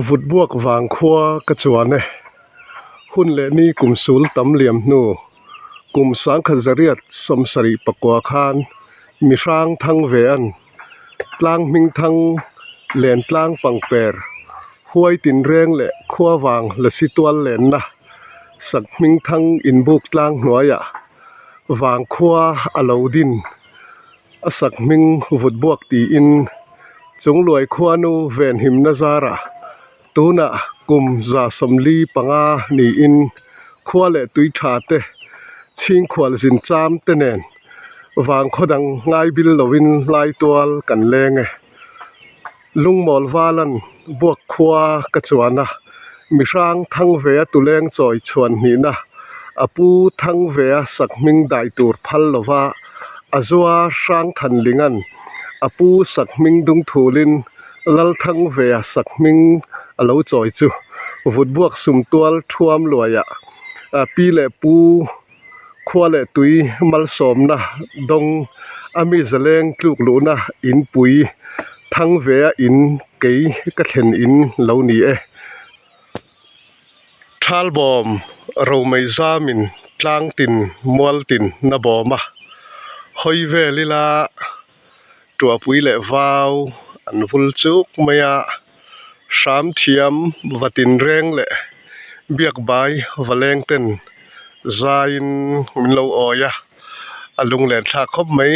Vutbuak vang khua ka chuan e. Hun leh ni kum sul tam liam hnu kum sangkhat zariat sawmsarih pakua khan mi hrang thang ve an tlang hming thang len tlang pangper huai tinreng leh khua vang lasi tual lenna sak hming thang inbuk tlang hnuaiah vang khua a lo din. A sak hming vut buak tiin Chungluai khuanu venhimna zarah tunah kum 145 niin khua leh tui tha te chhingkhual zin cham te nen vangkhaw dang ngai bil lovin lai tual kan leng e. Lungmawl valan buak khua ka chuan a, mihrang Thangvea tuleng chawi chhuan hnihna a pu Thangvea sak hming dai tur phal lova a zua hrang Thanlinga'n a pu sak hming dung thulin Lal Thangvea sak hming a lo chawi chu vutbuak sumtual thuam luaiah pi leh pu Khua leh tui malsawmna dawng a mi zaleng tluk luhna inpui thang ve a in kei ka thlen in lo ni e. Thalbawm romei zamin tlang tin mual tin na bawm a hawi vel ila tuahpui leh vau an vul chuk mai a, hram thiam va tinreng leh biakbai va leng ten zaiin min lo awi a, a lunglen thlak khawp mai.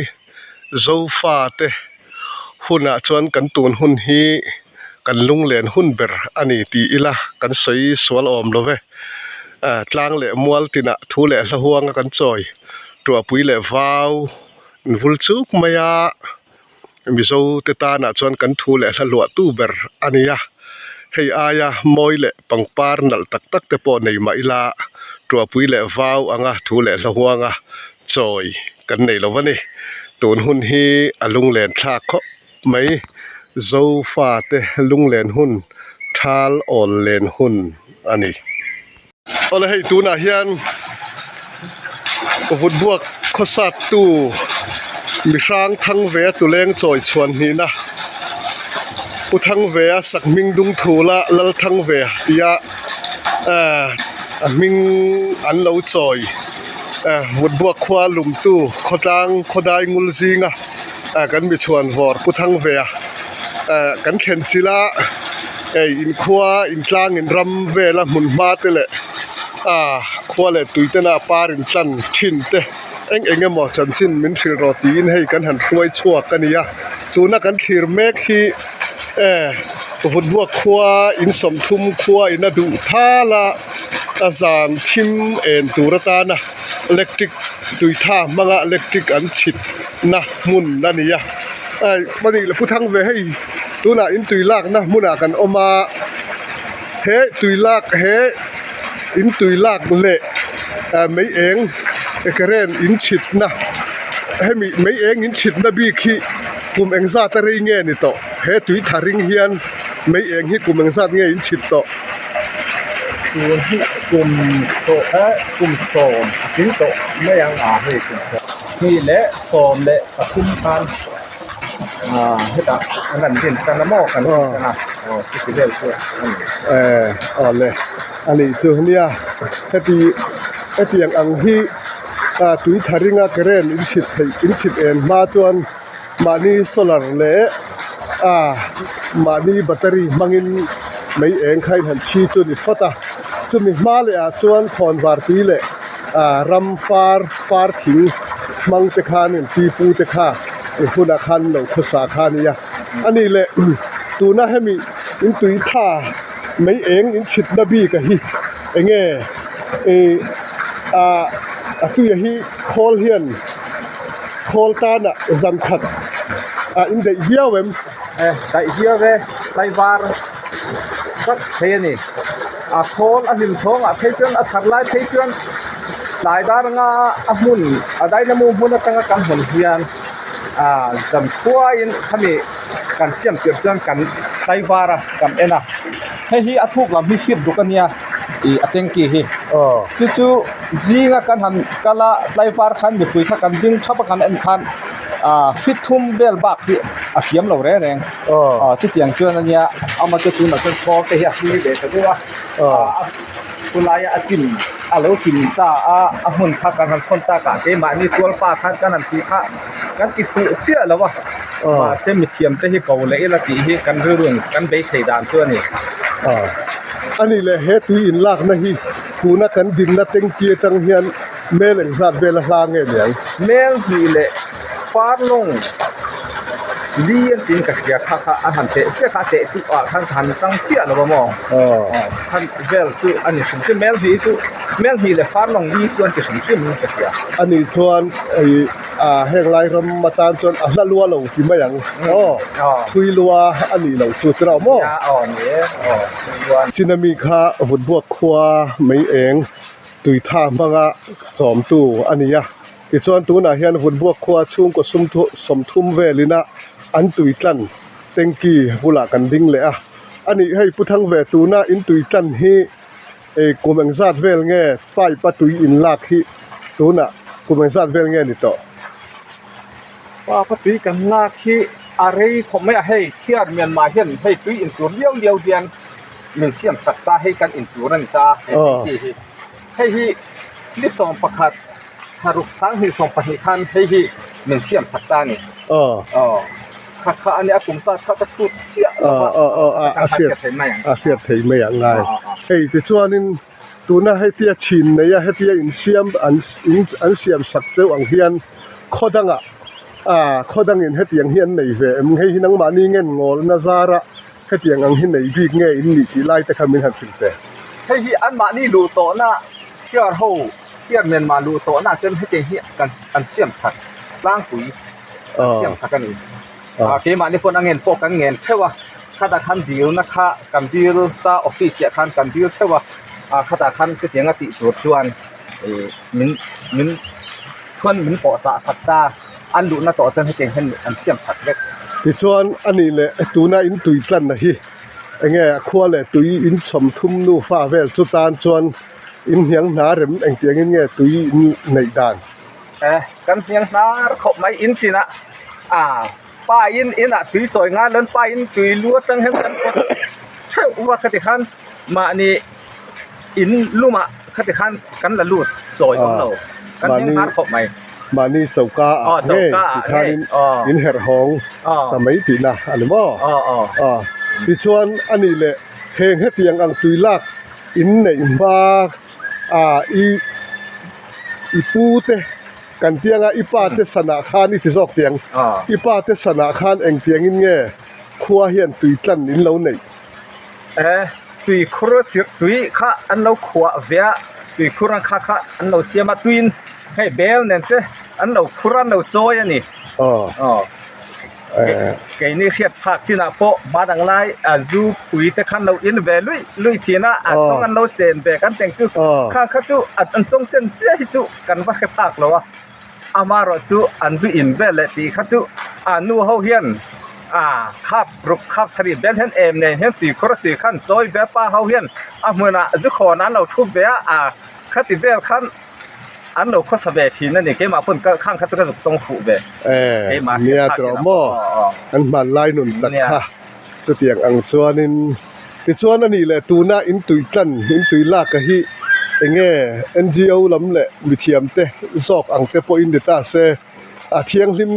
Zofa te hunah chuan kan tun hun hi kan lunglen hun ber a ni tih ila kan sawi sual awm lo ve. Tlang leh mual tinah thu leh hla huanga kan chawi tuahpui leh vau. An vul chuk mai a, Mizo te tanah chuan kan thu leh hla hluah tu ber a ni a, hei aia mawi leh pangpar nalh tak tak te pawh nei mah ila tuahpui leh vau anga thu leh hla huanga chawi kan nei lo a ni. Tun hun hi a lunglen thlak khawp mai, Zofa te lunglen hun thal awl len hun a ni. Awle hei tunah hian vutbuak khawsat tu mihrang Thangvea tuleng chawi chhuan hnihna Pu Thangvea sak hming dung thula Lal Thangvea tia ehh a hming an lo chawi ehh vutbuak khua lumtu khawtlang khawdai ngul zinga ehh kan mi chhuan vawr Pu Thangvea ehh kan thlen chilh a. Hei inkhua intlang in ram vela hmun hma te leh ah khua leh tui tena par in tlan thin te eng eng emaw chanchin min hrilh rawh tiin hei kan han hruai chhuak a ni a tuna kan thlir mek hi eh vutbuak khua in sawmthum khua in a duh thal a a zan thim en tur atana electric tui tha hmanga electric an chhit na hmun a ni a ai pahnih la pu thang ve hei. Tunah in tui lakna hmunah kan awm a, he tui lak he in tui lak leh mei eng current in chhitna hemi mei eng in chhitna bik hi kum engzat a rei nge ni tawh he tui tha ring hian mei eng hi kum engzat nge in chhit tawh. Tun hi kum tawh eh kum sawm a tling tawh mai ang a hei kum sawm hnih leh sawm leh pathum khan. hetah an han din tan a maw kan din tan a aw chuti vel chu a ni. Eh awle a nih chu nia heti hetiang ang hi ah tui tha ringa current in chhit theih in chhit en hma chuan mahni solar leh ah mahni battery hmangin mei eng kha in han chhi chu a ni phawt a chumi hma leh ah chuan khawnvar tui leh ah ram far far thing hmang te khan in pi pu te kha i hunah khan lo khawsa kha a nia a nih leh tuna hemi in tui tha mei eng in chhitna bik a hi eng nge ih ah a tuia hi khawl hian khawl tanah zan khat ah in daih viau em. E daih viau e tlaivar vak thei a ni a khawl a hlim chhawngah phei chuan a thar lai phei chuan tlai dar anga a hmun a dynamo hmun atanga kan hawn hian ah zan khuaiin khami kan siam tirh chuan kan tlaivar a kan en a hei hi a thuk lam hi hriat duk a nia ih a tanky hi chu chu zinga kan han kal a tlaivar khan mipui kha kan ding thap a kan en khan. Ah fit thum vel bak hi a hriam lo reng reng. Ah chutiang chuan a nia ama chu tunah chuan khawl te hi a hlui ve ta deuh a. Ah a khulaia a chin a lo chin ta a a hmun kha kan han sawn tak ah keimahni tualpa khan kan han tih kha kan ti fuh chiah lo a. Mahse mithiam te hi ko leh ila tih hi kan rilruin kan beisei dan chu a ni. Ah a nih leh he tui inlakna hi tuna kan dinna tanky atang hian Mel engzat vel a hla nge niang? Mel hnih leh farlawng li an tiin ka hria kha kha a han teh chiah kha a teh tu ah khan ka han tang chiah lo a maw? Khan vel chu a ni hrim hrim mel hnih chu mel hnih leh farlawng li chu an ti hrim hrim in ka hria. A nih chuan ih heng lai ram atan chuan a hla lua lo ti mai ang aw thui lua a nih loh chu tirau maw? Nia aw ni e aw thui lua. China mi kha vutbuak khua mai eng. Tuitha hmanga chawmtu a ni a, tichuan tunah hian Vunbuak khua chhungkaw sawmthum velina an tui tlan tanky bulah kan ding leh a, a nih hei Pu Thangve tuna in tui tlan hi ei kum engzat vel nge pipe a tui in lak hi tunah kum engzat vel nge ni tawh? Pipe a tui kan lak hi a rei khawp mai a, hei Thiar Myanmar hian hei tui in tur liau liau hian min siam sak ta hei kan in tur a ni ta he tih hi hei hi ni sawm pakhat thlaruk sanghnih sawm pahnih khan hei hi min siam sak ta a ni aw kha kha a nia a kum zat kha ka chhut chiah lo va a hriat thei mai ang a hriat thei mai ang ngai hei tichuanin tuna hetia chhin nei a hetia insiam an an siam sak cheu ang hian khaw dangah ah khaw dangin hetiang hi an nei ve em hei hi nangmahni ngen ngawlna zara Hetiang ang hi nei bik nge in nih tih lai te kha min han hrilh teh. Hei hi anmahni luh tawhna Khiar ho Khiar Myanmar luh tawhna ah chuan hetiang hi kan an siam sak tlangpui an siam sak a ni. Keimahni pawn a ngen pawh kan ngen theuh a, khatah khan dilna kha kan dil ta office ah khan kan dil theuh a, khatah khan chutiang a tih tur chuan ih min min thuan min pawh chah sak ta. An luhna tawh chuan hetiang hian an siam sak vek. Tichuan a nih leh tuna in tui tlanna hi enge a khua leh tui in chhawm thum nufa vel chu tan chuan in hniang hna rem engtiangin nge tui in neih dan? E, kan hniang hnar khawp mai in tinah a pa in inah tui chawi ngai lo in pa in tui lu atang hian kan kawt theuh a khati khan mahni in lumah khati khan kan la lut chawi awm lo kan hniang hnar khawp mai. Mahni choka ah nge tikhanin in herh hawng ta mai tihna a ni maw? Tichuan a nih leh heng hetiang ang tui lak in neih hma ah i i pu te kan tianga i pa te sanah khan i ti zawk tiang i pa te sanah khan engtiangin nge khua hian tui tlan in lo neih? E, tuikhur chirh tui kha an lo khuah ve a, tuikhur ang kha kha an lo siam a, tuiin hei bel nen te an lo khur a, an lo chawi a ni. Aw. Keini hriat phak chinah pawh hma dang lai a zu pui te khan lo in ve luih luih thin a, a chawng an lo chen ve kan teng chu khang kha chu an chawng chen chiah hi chu kan va hre phak lo a. Amaherawh chu an zu in vel leh tih kha chu a nu ho hian a khap ruk khap sarih bel hian em nen hian tuikhur a tui khan chawi ve a pa ho hian a hmunah zu khawn an lo thup ve a a khati vel khan an lo khawsa ve thin a ni keimah pawn ka khang kha chu ka zuk tawng fuh ve keimah nia tawh maw an hman lai nun tak kha chutiang ang chuanin tichuan a nih leh tuna in tui tlan in tui lak a hi enge N_G_O lam leh mithiam te zawk ang te pawhin ni ta se a thianghlim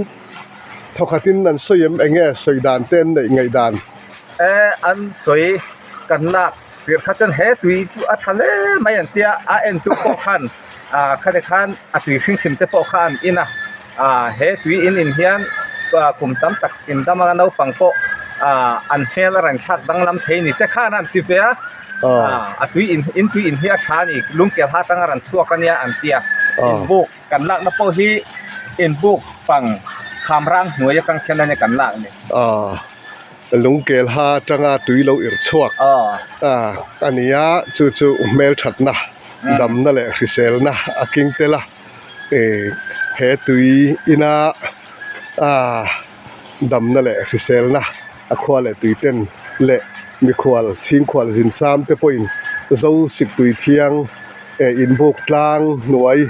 thawkhatin an sawi em enge sawi dan te an neih ngaih dan. E an sawi kan lak tirh kha chuan he tui chu a tha hle mai an tia a en tu pawh khan ah khati khan a tui hring hrim te pawh kha an in a ah he tui in in hian kum tam tak in dam anga naupang pawh ah an hmel a rawn thlak danglam thei ni te khan an ti ve a ah a tui in in tui in hi a tha a ni lungkel ha atanga rawn chhuak a nia an ti a inbuk kan lakna pawh hi inbuk pang kham rang hnuai atang khian a nia kan lak ni. Lungkel ha atanga tui lo irh chhuak a ni a chu chu hmelthatna damna leh hriselna a king tel a he tui ina ah damna leh hriselna a khua leh tui ten leh mikhual chhingkhual zin cham te pawhin zo sik tui thiang eh inbuk tlang hnuai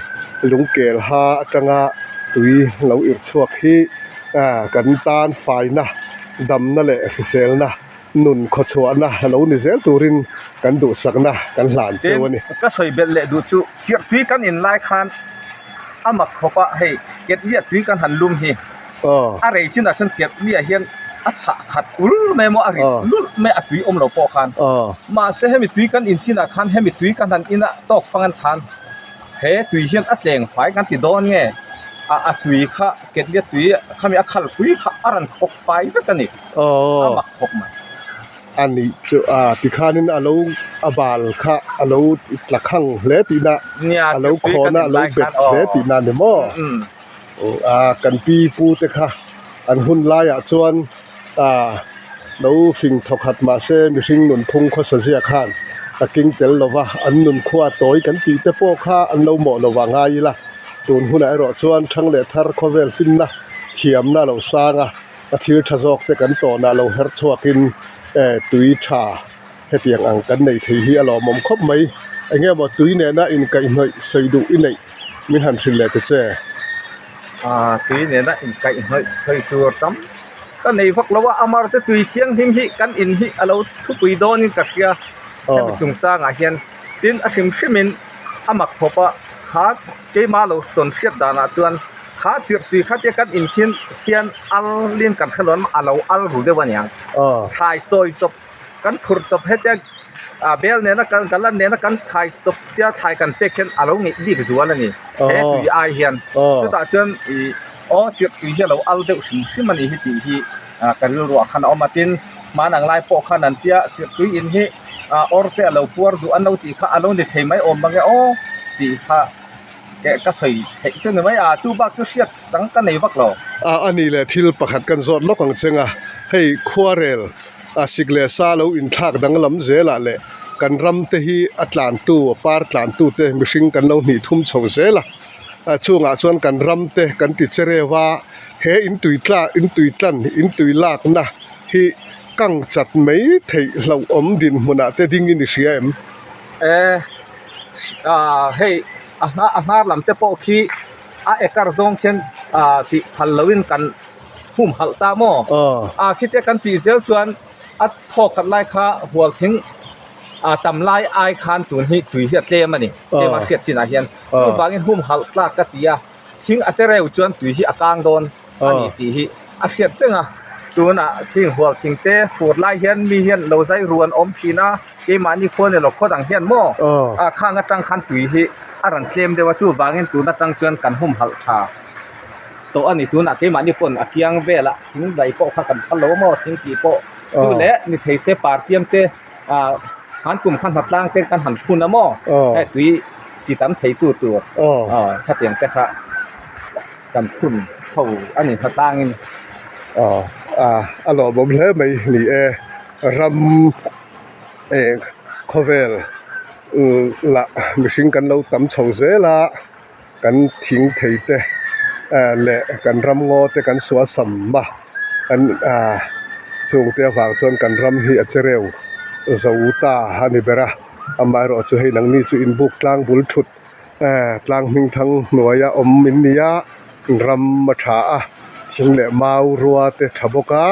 lungkel ha atanga tui lo irh chhuak hi. Kan tan faina, damna leh hriselna, nun khawchhuahna lo ni zel turin kan duhsakna kan hlan cheu a ni. Tin, ka sawi belh leh duh chu chirhtui kan in lai khan a mak khawp a, hei ketliah tui kan han lum hi a rei chinah chuan ketliah hian a chhah khat ul mai emaw a rit lulh mai a tui awm lo pawh khan. Mahse hemi tui kan in chinah khan hemi tui kan han in a tawk fang an khan he tui hian a tleng fai kan ti dawn nge a a tui kha ketliah tui khami a khal pui kha a rawn khawk fai vek a ni a mak khawp mai. A nih chu a tikhanin a lo a bal kha a lo tla khang hle tihna a lo khawn a a lo bet hle tihna a ni maw? A kan pi pu te kha an hun laiah chuan a lo fing thawkhat mahse mihring nunphung khawsa zia khan a king tel lova an nunkhua tawi kan tih te pawh kha an lo mawh lova ngai ila tun hunah erawh chuan thang leh thar khawvel finna thiamna a lo sang a. A thil tha zawk te kan tawnah lo her chhuakin tui tha hetiang ang kan nei thei hi a lawmawm khawp mai. Enge maw tui nena inkaihhnawih sawi duh i neih min han hrilh leh ta che? Tui nena inkaihhnawih sawi tur tam ka nei vak lo a, amar chu tui thianghlim hi kan in hi a lo thupui dawnin ka hria hemi chungchangah hian. Tin, a hrim hrimin a mak khawp a, kha keimah lo tawn hriat danah chuan kha chirhtui kha tia kan in khin hian al lin kan hre lo a lo al ru deuh a niang. Thlai chawi chawp kan phurh chawp hetia bel nena kan galan nena kan thlai chawp tia thlai kan pek hian a lo ngeih bik zual a ni he tui ai hian. Chutah chuan ih aw chirhtui hi a lo al deuh hrim hrim a ni hi tih hi ka rilruah khan a awm a. Tin, hmanang lai pawh khan an tia chirhtui in hi awr te a lo puar duh an lo tih kha a lo ni thei mai awm mange aw tih kha ka sawi theih chu ni mai a, chu bak chu hriat dang ka nei vak lo. A ni leh thil pakhat kan zawt lawk ang cheng a, hei khuarel a sik leh sa lo inthlak danglam zelah leh kan ram te hi a tlantu a par tlantu te mihring kan lo hnih thum chho zel a, chungah chuan kan ram te kan ti che reuh a, he intui tla intui tlan intui lakna hi kang chat mai theih hlauhawm dinhmunah te dingin i hria em? E hei a hna a hnar lam te pawh khi a ekar zawng khian tih phal loin kan hum halh ta maw? A khite kan tih zel chuan a thawk khat lai kha hual thing tam lai ai khan tun hi tui hi a tlem a ni tlem a hriat chinah hian chuvangin hum halh tlak ka ti a thing a che reu chuan tui hi a kang dawn a ni tih hi a hriat reng a tunah thing hual thing te fur lai hian mi hian lo zai ruan awm thin a keimahni khua ni lo khaw dang hian maw a khang atang khan tui hi a rawn tlem deuh a chuvangin tun atang chuan kan hum halh tha tawh a ni tunah keimahni pawn a kiang velah thing zai pawh kha kan phal lo a maw thing tih pawh chu leh ni thei se partiam te ah han kum khan hnatlang te kan han phun a maw hei tui ti tam thei tu tur aw khatiang te kha kan phun ho a ni hnatlangin. Aw a lawmawm hle mai ni e ram eh khawvel lah mihring kan lo tam chho zel a kan thing thei te leh kan ram ngaw te kan sual sam a kan ah chungte avang chuan kan ram hi a che reu zo ta a ni ber a amaherawhchu hei nangni chu inbuk tlang bul thut Tlang hming thang hnuaia awm in ni a, ram a tha a, thing leh mau rua te tha bawk a,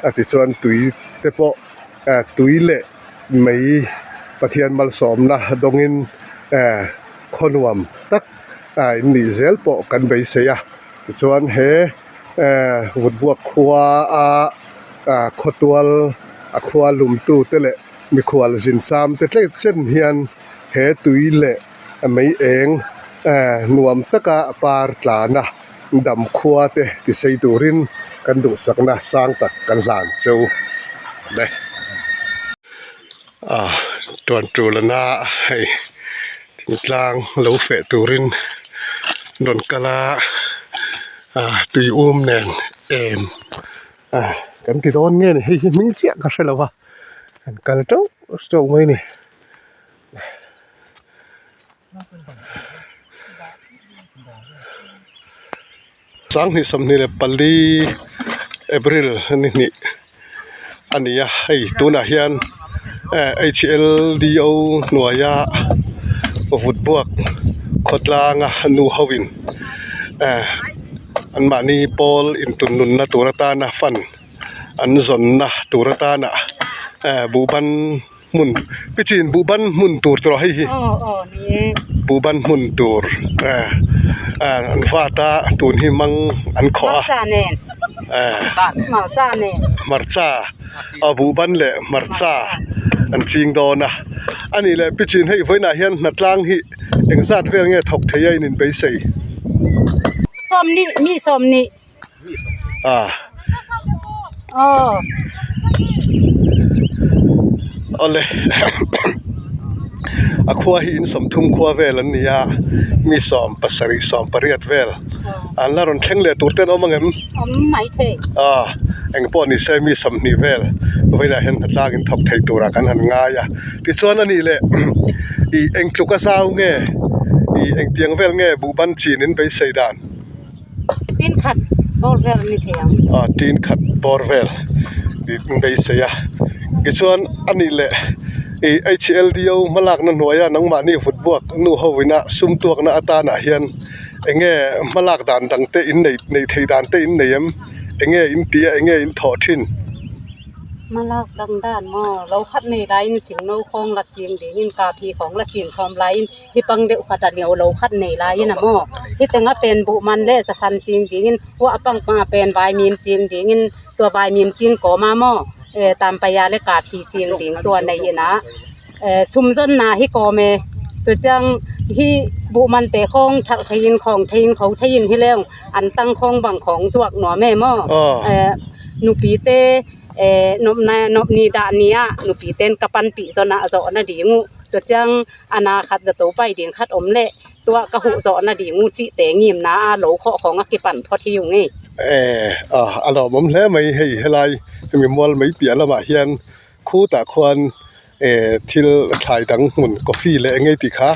a tichuan tui te pawh tui leh mei Pathian malsawmna dawngin khaw nuam tak in nih zel pawh kan beisei a, tichuan he vutbuak khua a khawtual a khua lumtu te leh mikhual zin cham te tlem chen hian. He tui leh mei eng nuam taka par tlana dam khua te ti sei turin kan duhsakna sang tak kan hlan cheu le. Ah tuan tulana hei thingtlang lo feh turin rawn kal a ah tui um nen em ah kan ti dawn nge ni hei hi hming chiah ka hre lo va kan kal teuh teuh mai a ni. Sanghnih 24 April ni hnih a ni a hei tunah hian H_L_D_O hnuaia vut buak khawtlanga nu ho in. Anmahni pawl intunnunna tur atana fund an zawnna tur atana buhban hmun pichin buhban hmun tur tawh hei hi buhban hmun tur an vat a tun hi mang an khawh a hmarcha a buhban leh hmarcha an ching dawn a a nih leh pichin hei vawiinah hian hnatlang hi engzat vel nge thawk thei a in inbeisei. A Awle a khua hi in sawmthum khua vel an ni a mi sawm pasarih sawm pariat vel an la rawn thleng leh tur te an awm ang em a eng pawh ni se mi sawmhnih vel vawiinah hian hnatlang in thawk thei turah kan han ngai a tichuan a nih leh ih eng tluk a zau nge ih engtiang vel nge buhban chin in beisei dan. Tin khat bawr vel a ni thei ang. Ah tin khat bawr vel tih in beisei a. Tichuan a nih leh ih HLDO hmalakna hnuaia nangmahni vut buak nu ho ina sum tuakna atanah hian eng nge hmalak dan dang te in nei neih theih dan te in nei em? Eng nge in tih a eng nge in thawh thin? Hmalak dang dan maw? Lo khat nei laiin thingno khawng la ching dingin kahphi khawng la chin chhawm laiin hi pang deuh khat a lio lo khat nei laiin a maw hi teng a pen buh man leh sasan ching dingin huah pang pang a pen vaimim ching dingin tua vaimim ching kawm a maw eh tampaya leh kahphi ching ding tua nei ina eh chhum zawn na hi kawm e tuchang hi buh man te khawng that theiin khawng theiin kho theiin hi leng an tang khawng bang khawng zuak nuam em aw eh nupi te eh nawmna nawmni dah nia nupi ten ka pan pih zawn ah zawh na ding uh tuchang a na khat za to pai ding khat awm leh tua ka huh zawh na ding u chi te ngim na a lo khawh khawng a ki pan phawt hi u ngei. Eh a a lawmawm hle mai hei helai hemi mual mai piah lamah hian khutah khuan eh thil thlai dang hmun coffee leh eng nge tih kha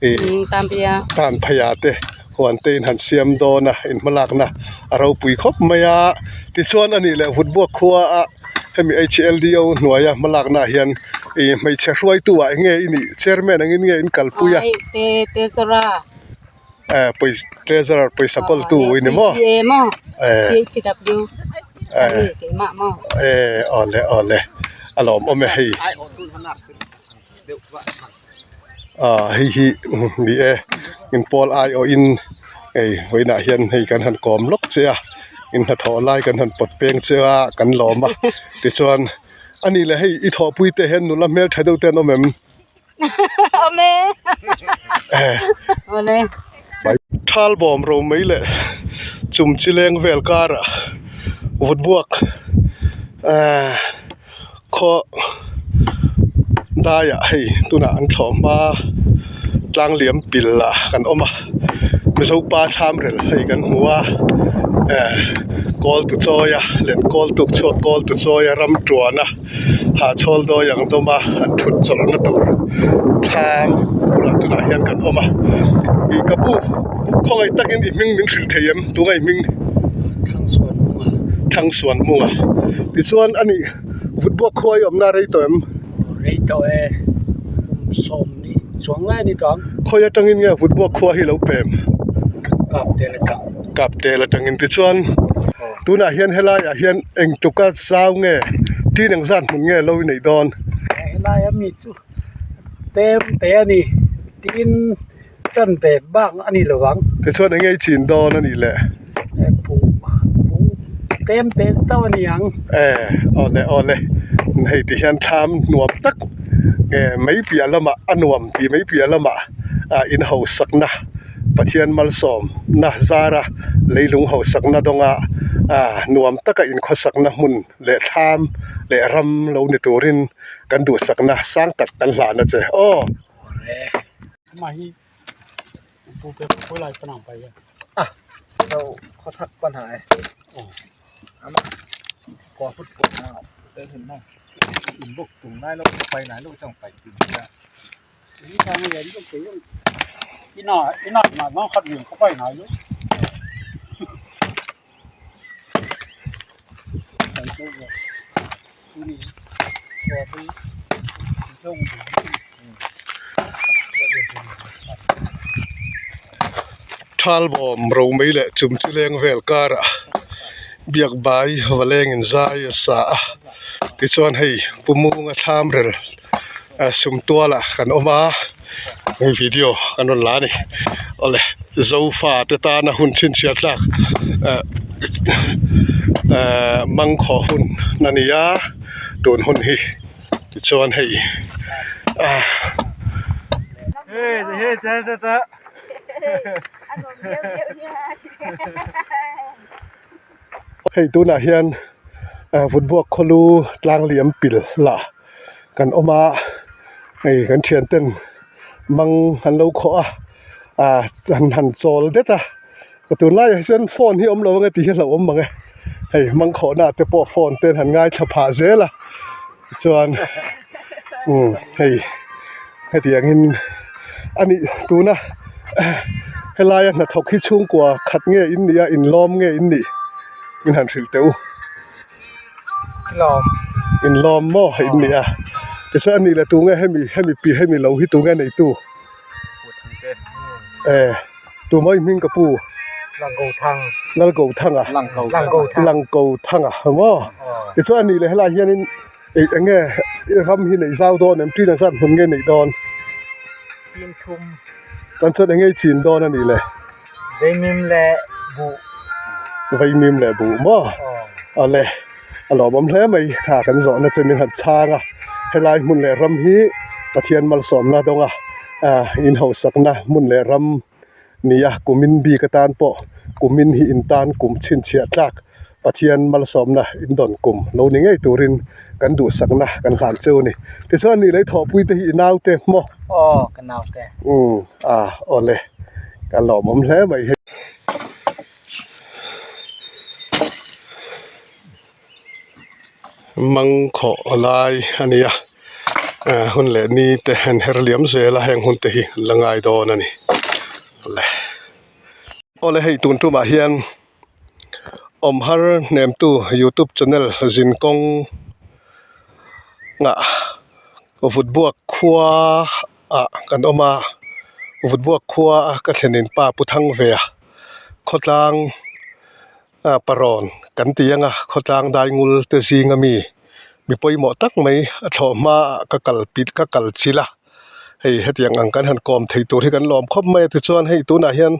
ih tan phei ah te huan te in han siam dawn a in hmalakna a ropui khawp mai a tichuan a nih leh vut buak khua a hemi HLDO hnuaia hmalakna ah hian ih hmeichhe hruaitu ah eng nge i nih chairman angin nge in kalpui a eh pawisa treasurer pawisa kawltu i ni maw eh eh awle awle a lawmawm e hei. Ah hei hi ni e in pawl aiawhin hei vawiinah hian hei kan han kawm lawk che a in hnathawh lai kan han pawt peng che a kan lawm a tichuan a nih leh hei i thawhpui te hian nula hmeltha deuh te an awm em? Awm e Awle. Thal bawm ro mai leh chum chi leng vel karah vut buak ah Khaw daiah hei tunah an thlawh hma tlang liam pil ah kan awm a Mizopa thlam rel hei kan hmu a eh kawl tu chawi a len kawl tuk chhuak kawl tu chawi a ram tuan a hahchhawl dawi ang dawm a an thut chawlhna tur thlam bulah tunah hian kan awm a ih ka pu khawngaih takin i hming min hrilh thei em tunga i hming Thangsuanmunga tichuan a nih. Vut buak khua i awmna rei tawh em? Rei tawh e, kum sawm ni chuang lai a ni tawh ang. Khawi atangin nge vut buak khua hi lo pem? Kap tel atang. Kap tel atangin tichuan tunah hian helaiah hian eng tuka zau nge tin eng zat hmun nge lo i neih dawn? Helai a mi chu pem te a ni tin chan ve bak a ni lo vang. Tichuan eng nge i chin dawn a nih le? Buh buh tlem te chauh a ni ang. E awle awle hei ti hian thlam nuam tak nge mai piah lamah a nuam tih mai piah lamah ah in hausakna Pathian malsawmna zara leilung hausakna dawnga ah nuam taka inkhawsakna hmun leh thlam leh ram lo ni turin kan duhsakna sang tak kan hlahna che aw. Thal bawm romei leh chum chu leng vel karah biak bai va leng in zai a sa a tichuan hei pu munga thlam rel sum tualah kan awm a hei video kan rawn la a ni awle zofa te tana hun chhinchhiah tlak eh eh mangkhawh hun a ni a tun hun hi tichuan hei ah. Hei tunah hian vutbuak khawlu tlang liam pil lah kan awm a hei kan thian ten mang an lo khawh a ah an han chawl det a tunlaiah hi chuan phone hi awm lo ang e tih hi a hlauhawm mang e hei mang khawhna te pawh phone te an han ngaithla phah zel a chuan umm hei hetiangin a nih tuna helaia hnathawk hi chhungkua khat nge in nih a inlawm nge in nih min han hrilh teh u inlawm maw in nih a tichuan a nih leh tunge hemi hemi pi hemi lo hi tunge neitu eh tumah i hming ka pu Lalgothanga Langkothanga maw tichuan a nih leh helaiah hianin. Eng eng nge i ram hi neih zau dawn em ṭin a zat hmun nge neih dawn? Tin thum. Tan chuan eng nge i chin dawn a nih le? Vaimim leh buh. Vaimim leh buh maw? Aw. Awle, a lawmawm hle mai kha kan zawhna chu min han chhang a, helai hmun leh ram hi Pathian malsawmna dawnga inhosakna hmun leh ram Nia, kumin bik atan pawh kumin hi in tan kum chhinchhiah tlak Pathian malsawmna in dawn kum lo ni ngei turin kan duhsakna kan hlan cheu a ni. Tichuan ni lei thawhpui te hi i naute maw? Aw, ka naute. Umm, a, awle, ka lawmawm hle mai hei. Mangkhawh lai a ni a hun leh ni te an her liam zel a heng hun te hi an la ngai dawn a ni le awle hei tun tumah hian awm har hnemtu youtube channel zin kawng ah vutbuak khua ah kan awm a vutbuak khua a ka thlenin pa pu thang ve a khawtlang. Parawn kan ti ang a khawtlang daingul te zinga mi mi pawimawh tak mai a thlawh hmaah ka kal pit ka kal chilh a hei hetiang ang kan han kawm thei tur hi kan lawm khawp mai a tichuan hei tunah hian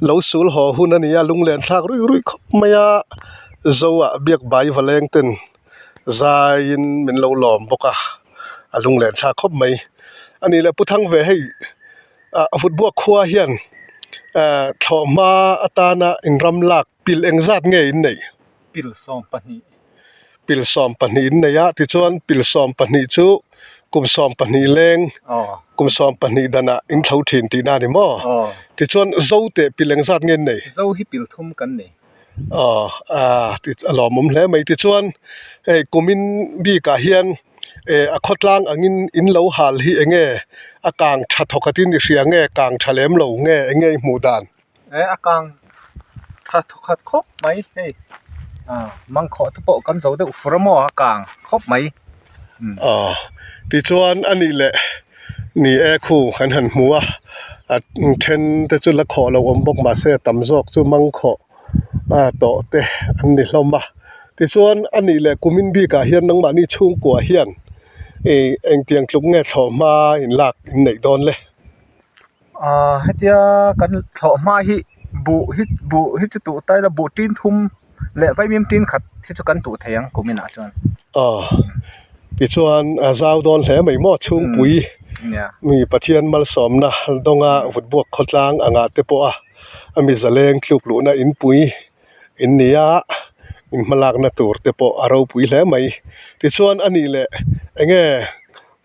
lo sul haw hun a ni a lunglen thlak ruih ruih khawp mai a zoah biak bai valeng ten zaiin min lo lawm bawk a a lunglen thlak khawp mai a nih leh pu thang ve hei. Ah vutbuak khua hian eh thlawhhma atana inram lak pil engzat nge in neih? Pil 12. Pil 12 in nei a, tichuan pil 12 chu kum 12 leng kum 12 danah in thlo thin tihna a ni maw? Tichuan zo teh pil engzat nge in nei? Zo hi pil thum kan nei. Aw a lawmawm hle mai tichuan hei kumin bikah hian eh a khawtlang angin in lo hal hi eng nge a kang tha thawkhat in i hria nge kang tha lem lo nge eng nge i hmuh dan? Eh a kang tha thawkhat khawp mai hei ah mangkhawh te pawh kan zo deuh fur a maw a kang khawp mai. Aw tichuan a nih leh ni e khu kan han hmu a a then te chu la khawh lo awm bawk mahse a tam zawk chu mangkhawh a tawh te an ni hlawm a tichuan a nih leh kumin bikah hian nangmahni chhungkua hian ih engtiang tluk nge thlawh hma in lak in neih dawn le. Aaa hetia kan thlawh hma hi buh hi buh hi chu tuh ta ila buh tin thum leh vaimim tin khat hi chu kan tuh thei ang kumin ah chuan. Aw tichuan a zau dawn hle mai maw chhungpui mi Pathian malsawmna dawnga vutbuak khawtlang angah te pawh a a mi zaleng tluk luhna inpui in ni a in hmalakna tur te pawh a ropui hle mai tichuan a nih leh enge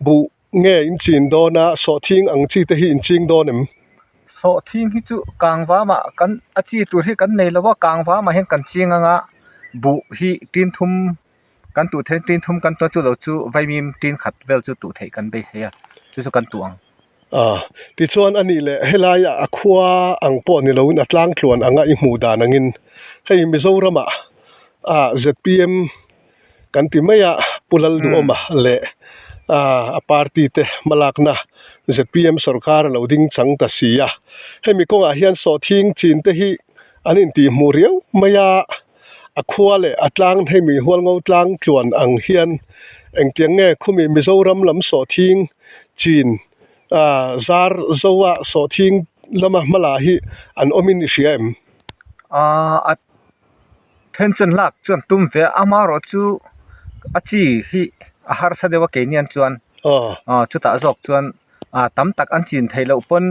buh Nge in chin dawn a, sawhthing ang chi te hi in ching dawn em? Sawhthing hi chu kangvamah kan a chi tur hi kan nei lo a, kangvamah hian kan ching ang a, buh hi tin thum kan tuh theih tin thum kan tuah chu lo chu vaimim tin khat vel chu tuh theih kan beisei a, chu chu kan tuh ang. Aw, tichuan a nih leh helaiah a khua ang pawh ni loin a tlangtluan anga i hmuh dan angin hei Mizoramah ah zpm Kan ti mai a, Pu Lalduhawma leh a party te hmalakna ZPM sorkar a lo ding chang ta si a. Hemi kawngah hian sawhthing chin te hi an intih hmuh riau mai a, a khua leh a tlang hemi hualngo tlang tluan ang hian engtiang nge khumi Mizoram lam sawhthing chin ah zar zoa sawhthing lama hmala hi an awmin i hria em? Aaa a then chuan lak chuan tum ve a amaherawh chu a chi hi a harsa deuh a keini an chuan aw chutah zawk chuan ah tam tak an chin theih loh pawn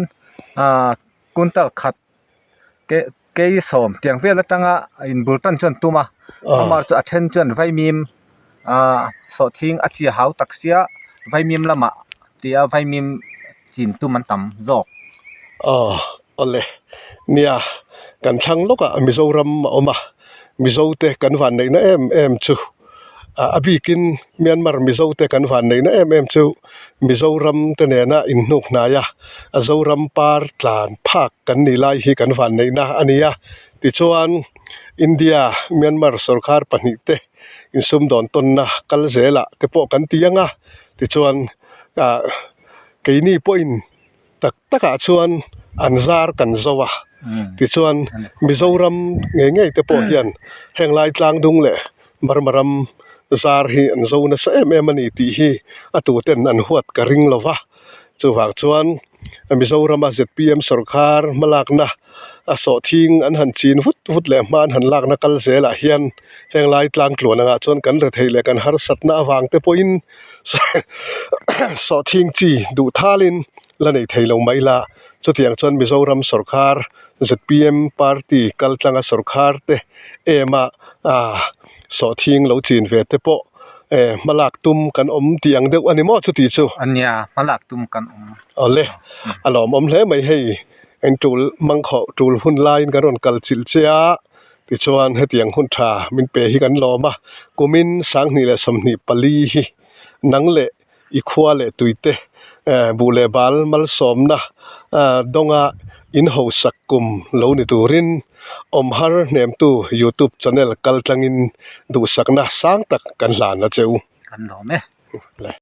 ah quintal khat kei sawm tiang vel atanga inbul tan chuan tum a amaherawh chu a then chuan vaimim ah sawhthing a chi hau tak sia vaimim lamah tia vaimim chin tum an tam zawk. Aw awle nia kan thlang lawkah Mizoram a awm a Mizo te kan van neihna em em chu a bikin Myanmar Mizo te kan van neihna em em chu Mizoram te nena inhnuk hnai a a Zoram par tlan phak kan nih lai hi kan van neihna a ni a tichuan India Myanmar sorkar pahnih te insumdawn tawnna kal zelah te pawh kan ti ang a tichuan ah keini pawhin tak takah chuan an zar kan zo a tichuan Mizoram ngei ngei te pawh hian heng lai tlang dung leh Burma ram zar hi an zo nasa em em a ni tih hi a tuten an huat ka ring lo va chuvang chuan Mizorama zpm sorkar hmalakna a sawhthing an han chin vut vut leh hma an han lakna kal zelah hian heng lai tlang tluan angah chuan kan rethei leh kan harsatna avang te pawhin sawhthing chi duh thalin la nei thei lo mai la chutiang chuan Mizoram sorkar zpm party kal tlanga sorkar te ema ah sawhthing lo chin ve te pawh eh hmalak tum kan awm tih ang deuh a ni maw chuti chu. Ania hmalak tum kan awm. Awle a lawmawm hle mai hei eng tul mangkhawh tul hun laiin kan rawn kal chilh che a tichuan hetiang hun tha min pe hi kan lawm a kumin sanghnih leh sawmhnih pali hi nang leh i khua leh tuite eh buh leh bal malsawmna ah dawnga in hausak kum lo ni turin awm har hnemtu youtube channel kal tlangin duhsakna sang tak kan hlan a che u. Kan lawm e.